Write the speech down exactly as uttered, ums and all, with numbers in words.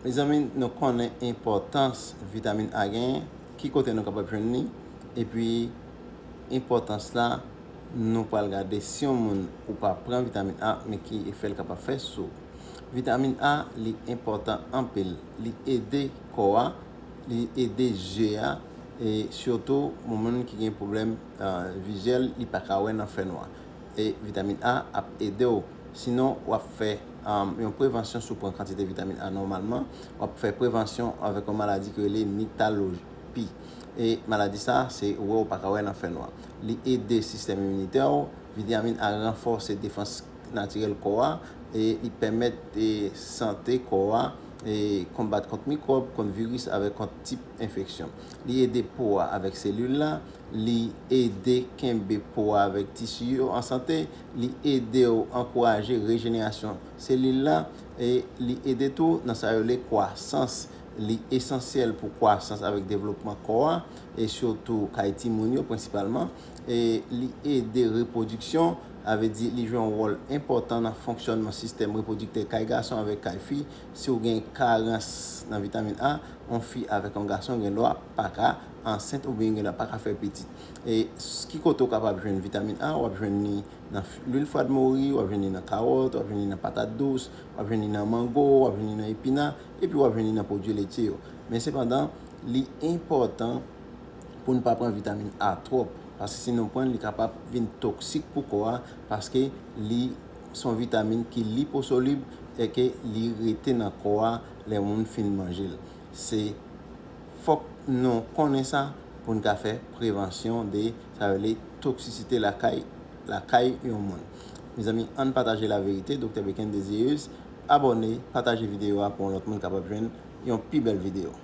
Mezanmi, nou konnen enpòtans vitamin A genyen, ki kote nou kapab jwenn li, epi enpòtans la, nou pral gade si yon moun ou pa pran vitamin A, men ki efè l kapab fè sou. Vitamin A, li enpòtan anpil. Li ede kò a, li ede je a, e sitou, yon moun ki gen pwoblèm, uh, vizyèl, li pa ka wè nan fènwa. E vitamin A ap ede w. Sinon, w ap fè, um, yon prevansyon si w pran kantite vitamin A nòmalman. W ap fè prevansyon avèk yon maladi ki rele niktalopi. E maladi sa, se wè w pa ka wè nan fènwa. Li ede sistèm iminitè w. Vitamin A ranfòse defans natirèl kò a. E li pèmèt, e, sante kò a, e, konbat kont mikwòb, kont viris, avèk kont tip enfeksyon. Li ede po a avèk selil la. Li ede kenbe po a avèk tisi yo an sante. Li ede w ankouraje rejenerasyon selil la. E li ede tou nan sa yo rele kwasans. Li esansyèl pou kwasans avèk devlopman kò a, e sitou kay timoun yo prensipalman. E li ede repwodiksyon, sa vle di li jwe yon wòl enpòtan nan fonksyònman sistèm repwodiktè kay gason avèk kay fi. Si w gen karans nan vitamin A, yon fi avèk yon gason gen dwa pa ka ansent oubyen gen dwa pa ka fè pitit. E s- ki kote w kapab jwenn vitamin A? W ap jwenn li nan f- lwil fwa de mori, w ap jwenn li nan kawòt, w ap jwenn li nan patat dous, w ap jwenn li nan mango, w ap jwenn li nan epina, epi w ap jwenn li nan pwodui letye yo. Men sepandan, li enpòtan pou n pa pran vitamin A twòp, paske si nou pran l, li kapab vin toksik pou kò a, paske li se yon vitamin ki liposolib e ke li rete nan kò a lè moun fin manje l. Se fòk nou konnen sa pou n ka fè prevansyon de sa yo rele toksisite lakay, lakay yon moun. Mezanmi, ann pataje laverite, Doktè Beken Désirus, abòne, pataje videyo a pou yon lòt moun kapab jwenn yon pi bèl videyo.